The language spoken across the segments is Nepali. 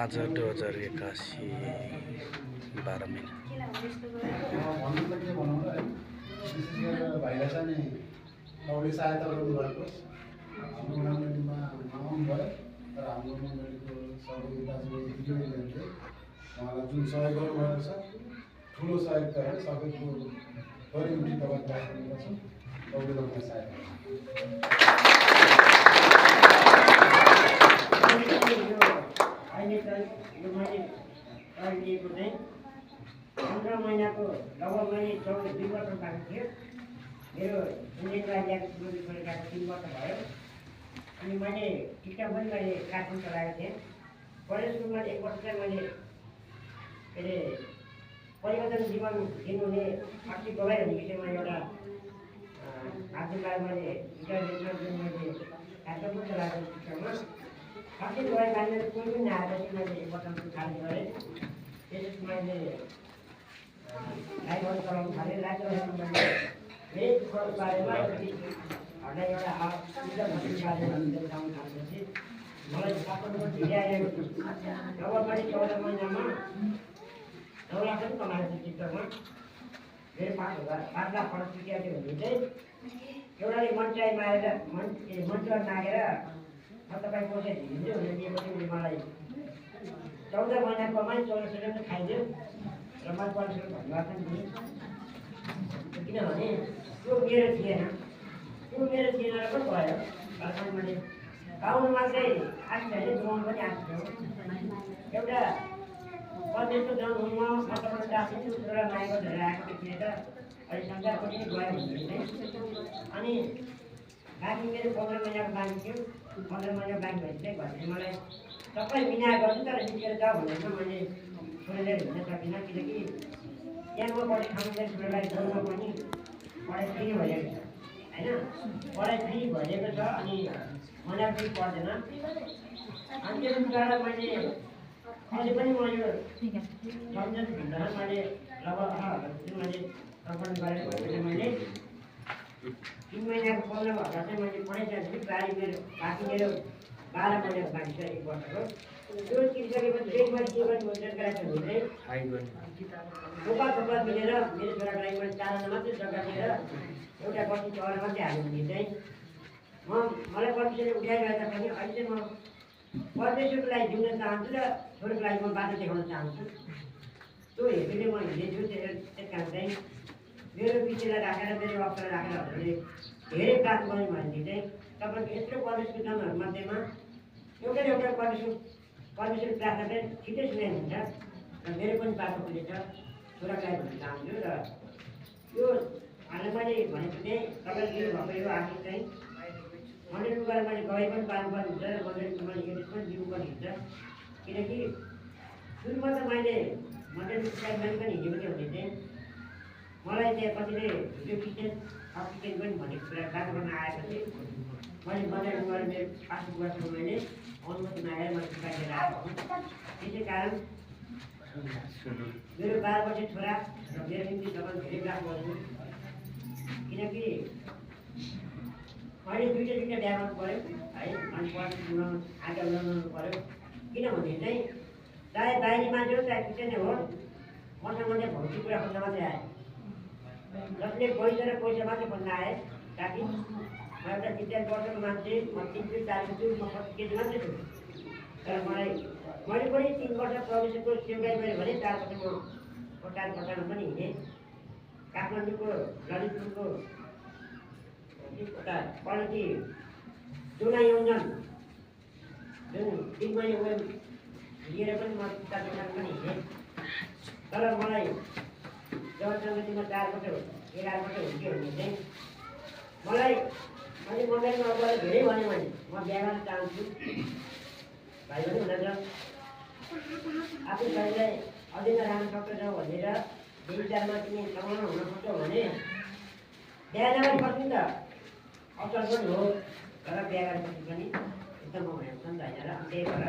आज 2081 12 महिना भाइलाई चाहिँ नि तपाईँले सहायता गर्नुभएको हाम्रो मण्डलीमा नआउनु भयो तर हाम्रो मण्डलीको सबै दाजुभाइहरूले उहाँलाई जुन सहयोग गर्नुभएको छ ठुलो सहयोग त हो सबैको गरिबी तपाईँले राख्नुपर्छ तपाईँले तपाईँलाई सहायता लिएको चाहिँ 15 महिनाको लगभग मैले 2 वर्ष बाँकी थियो मेरो इन्जिनियरिङ ल्याएको सुरु गरेको 3 वर्ष भयो अनि मैले टिका पनि मैले काठमाडौँ चलाएको थिएँ कलेज स्कुलमा 1 वर्ष चाहिँ मैले के अरे परिवर्तन जीवन दिनुहुने शक्ति गवाइरहने विषयमा एउटा आजकल मैले इन्टरनेटमा जुन मैले काठमाडौँ चलाएको शिक्षामा शक्ति गवाइ बाँध्ने कोही पनि नआएपछि मैले 1 वर्ष खाली गरेँ त्यसपछि मैले लाइभ चलाउनु थालेँ लाइभ चलाउनु मैले धेरै दुःखको बारेमा एउटा बारेमा देखाउनु थालेपछि मलाई सबै ढिलै आएको जब मैले 14 महिनामा 9 लाख पनि कमाएको थिएँ टिकटकमा मेरो 5 लाख खर्च पुगेको थियो भने चाहिँ एउटाले मन्चाइ मारेर मन्चर नागेर म तपाईँ पैसा दिन्छु भनेर दिएपछि उसले मलाई 14 महिना कमाइ 1400 पनि खाइदियो र मैले 500 धन्यवाद पनि दिएँ किनभने त्यो मेरो थिएन र पनि भयो अनि मैले पाउनु मात्रै आश छैन जोगाउनु पनि आश थियो एउटा परदेशको जन्मभूमिमा म तपाईँलाई आफ्नो एउटा माइको धरेर आएको थिएँ त अहिले संसारको पनि गयो भन्दाखेरि चाहिँ अनि बाँकी मेरो 15 महिनाको बाँकी थियो 15 महिना बाँकी भएपछि चाहिँ घरले मलाई सबै मिना गर्छु तर निस्केर जाऊ भनेर मैले छोडेर हिँड्न सकिनँ किनकि यहाँ म पढाइ खानु छोडेर गाउँमा पनि पढाइ फ्री भइरहेको छ होइन पढाइ फ्री भइरहेको छ अनि मलाई पनि पर्दैन अनि त्यो कुरालाई मैले अझै पनि म यो सम्झना भित्रमा मैले लगभग मैले अर्पण गरेर मैले 3 महिनाको 15 हजार चाहिँ मैले पढाइसकेको छु बारी मेरो बाँकी मेरो 12 महिनाको बाँकी छ 1 वर्षको त्यो तिर्सकेपछि फेरि मैले के गर्ने मोटर गराएको भने थोपा मिलेर मेरो छोराको लागि मैले 4 आना मात्रै जग्गा दिएर एउटा बस्ती चौरा मात्रै हाल्यो भने चाहिँ मलाई प्रतिशत उठाइरहेको पनि अहिले चाहिँ म परदेशको लागि जिउन चाहन्छु र छोरीको लागि म बाटो देखाउन चाहन्छु त्यो हेतुले म हिँडेछु त्यस कारण चाहिँ मेरो विषयलाई राखेर मेरो अवसर राखेर हामीले धेरै प्राप्त गऱ्यौँ भनेदेखि चाहिँ तपाईँको यत्रो परदेशको जनहरूमध्येमा एउटा परमेश्वर प्रार्थना चाहिँ छिटै सुनाइदिन्छ र मेरो पनि बाटो खुलेछ छोराको लागि भन्न चाहन्छु र यो हाल मैले भनेको थिएँ तपाईँले दिनुभएको यो आशिष चाहिँ मन्डलीको गएर मैले गवाई पनि पार्नुपर्ने हुन्छ र मन्डलीको मैले एड्रेस पनि दिनुपर्ने हुन्छ किनकि सुरुमा त मैले मन्डलीको साइडमा पनि हिँडेको थियो भने चाहिँ मलाई त्यहाँ कतिले भिडियो किचन अप्लिकेसन पनि भनेको कुरा बाटो गर्न आएपछि मैले मन्डलीको गएर मेरो पासबुक वर्षमा मैले अनुमति मागेर मैले सुकाइदिएर आएको हुँ त्यसै कारण मेरो 12 वर्षीय छोरा र मेरो निम्ति तपाईँ धेरै ग्राफ गर्छु किनकि मैले दुईटा बिहा गर्नु पऱ्यो है अनि पढ्नु आज्ञा उडाउनु पऱ्यो किनभने चाहिँ चाहे बाहिरी मान्छे हो चाहे किचन हो मसँग भौतिक कुरा खोज्न मात्रै आए जसले पैसा र पैसा मात्रै खोज्न आए ताकि म एउटा 43 वर्षको मान्छे म 3 4 छु म 25 केजी मात्रै छु तर मैले पनि 3 वर्ष प्रविश्यको सेवाई गरेँ भने 4 वर्ष म पटानमा पनि हिँडेँ काठमाडौँको ललितपुरको क्वालिटी चुना योजना जुन 3 महिना उयो लिएर पनि म पटानमा पनि हिँडेँ तर मलाई जबसम्म 4 वर्ष 11 वर्ष हुन्थ्यो भने चाहिँ मलाई मैले मन्दिरमा गएर धेरै भने म बिहा गर्न चाहन्छु भाइ पनि हुनुहुन्छ आफू शरीरलाई अझै राम्रो सक्छौ भनेर विचारमा तिमी समाउन हुन सक्छौ भने बिहा नगरी बस्नु त अवसर पनि हो तर बिहा गरेपछि पनि एकदम म भनेको छ नि त होइन र त्यही भएर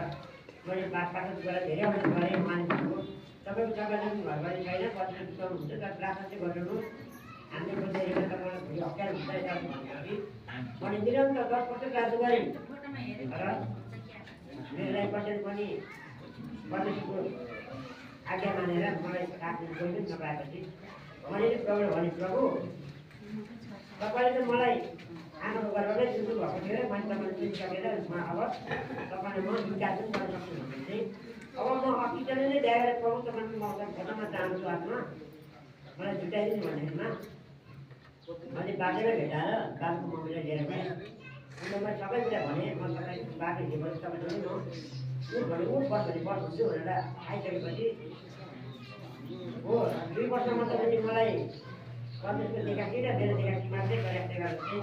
मैले पाठक गरेर धेरै अवसर गरेँ मानिसहरूको तपाईँको सबैलाई घरबारी छैन कतिले बिताउनु हुन्छ तर प्रार्थना चाहिँ गर्नु हामीले खोजेर तपाईँलाई भोलि अप्ठ्यारो हुन्छ यता भनेपछि मैले निरन्तर 10 वर्ष प्रार्थना गरेँ र मेरो 1% पनि परमेश्वरको आज्ञा मानेर मलाई काट्नु कोही पनि नपाएपछि मैले प्रभु भने प्रभु तपाईँले त मलाई आमाको गर्भमै सुरु भएको थियो र मैले तपाईँले सुनिसकेर अब तपाईँले म विकास पनि गर्न सक्छु भने चाहिँ अब म अफिसले नै बिहा गरेर प्रभु तपाईँले म घटना चाहन्छु आत्मा मलाई छुट्याइदिनु भनेमा मैले बाटोमै भेटाएर बाबुको मम्मीलाई लिएर गएँ अन्त मैले सबै कुरा भने म तपाईँ बाटो हिँडेपछि तपाईँले म ऊ भने ऊ बस भने बस हुन्छु भनेर आइसकेपछि हो 2 वर्षमा तपाईँले मलाई परमेश्वरको देखाकी र मेरो देखाकी मात्रै गरेर चाहिँ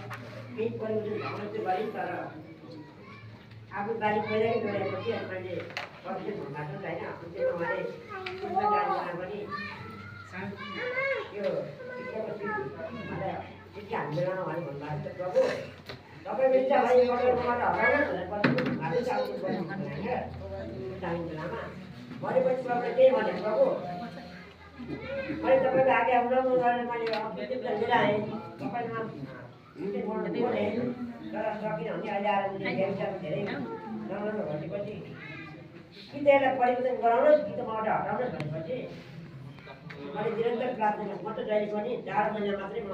केही परिवर्तन भन्न चाहिँ गरेँ तर आफू बारी पहिल्यै गएपछि मैले परमेश्वर भन्दा छ होइन त्यो उहाँले जानेर पनि त्यो शिक्षाको मलाई शिक्षा हामीले उहाँले भन्नुभएको छ प्रभु तपाईँ बिच भाइ कटरबाट हराउनुहोस् भनेर पछि चाहनु बेलामा भनेपछि प्रभुले त्यही भने प्रभु मैले तपाईँको आगे अवलम्बन गरेर मैले अफिस मिलाएँ तपाईँमा बोलेँ तर सकिनँ भने अहिले आएर व्यवसायमा धेरै नराम्रो भनेपछि कि त्यसलाई परिवर्तन गराउनुहोस् कि त मबाट हटाउनुहोस् भनेपछि मैले निरन्तर प्रार्थना म त जहिले पनि 4 महिना मात्रै म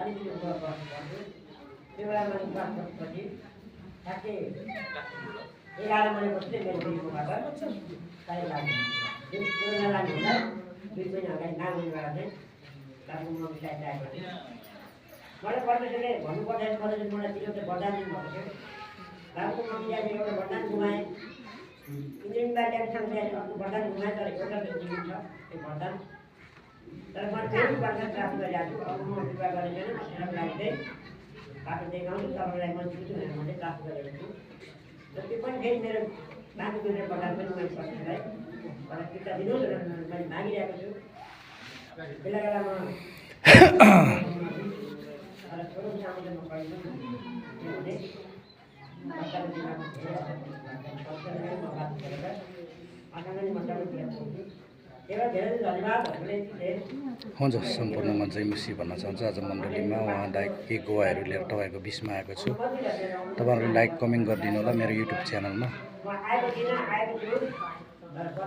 अलिकति गर्छु त्यो बेला मैले प्रार्थनापछि ठ्याक्कै 11 महिनापछि चाहिँ मेरो बिजुबाट चाहियो लाग्यो जुन कोरोना लाग्यो होला 2 महिना अगाडि नागरिक गरेर चाहिँ काठमाडौँ म साइड आएको थिएँ मलाई परमेश्वरले भन्नुपर्दाखेरि मलाई तिनीहरू चाहिँ वरदान दिनुभएको थियो बाबुको मम्मी जाने एउटा वरदान गुमाएँ इन्जिनियरिङ बाटोसँग अर्को वरदान गुमाएँ तर एउटा चाहिँ जीवन छ त्यो वरदान तर मैले फेरि वरदान प्राप्त गरिरहेको छु अब म विवाह गरेको छैन त्यसको लागि चाहिँ बाटो देखाउँछु तपाईँलाई म छुट्छु भनेर मैले प्राप्त गरेको छु र त्यो पनि फेरि मेरो बाँकी मेरो वरदान पनि मैले परमेश्वरलाई मलाई फिर्ता दिनुहोस् भनेर मैले मागिरहेको छु बेला बेलामा छोरो सामने म पढ्छु भने हुन्छ सम्पूर्णमा जय मसी भन्न चाहन्छु आज मण्डलीमा उहाँलाई केही गुवाहरू लिएर तपाईँको बिचमा आएको छु तपाईँहरूले लाइक कमेन्ट गरिदिनु होला मेरो युट्युब च्यानलमा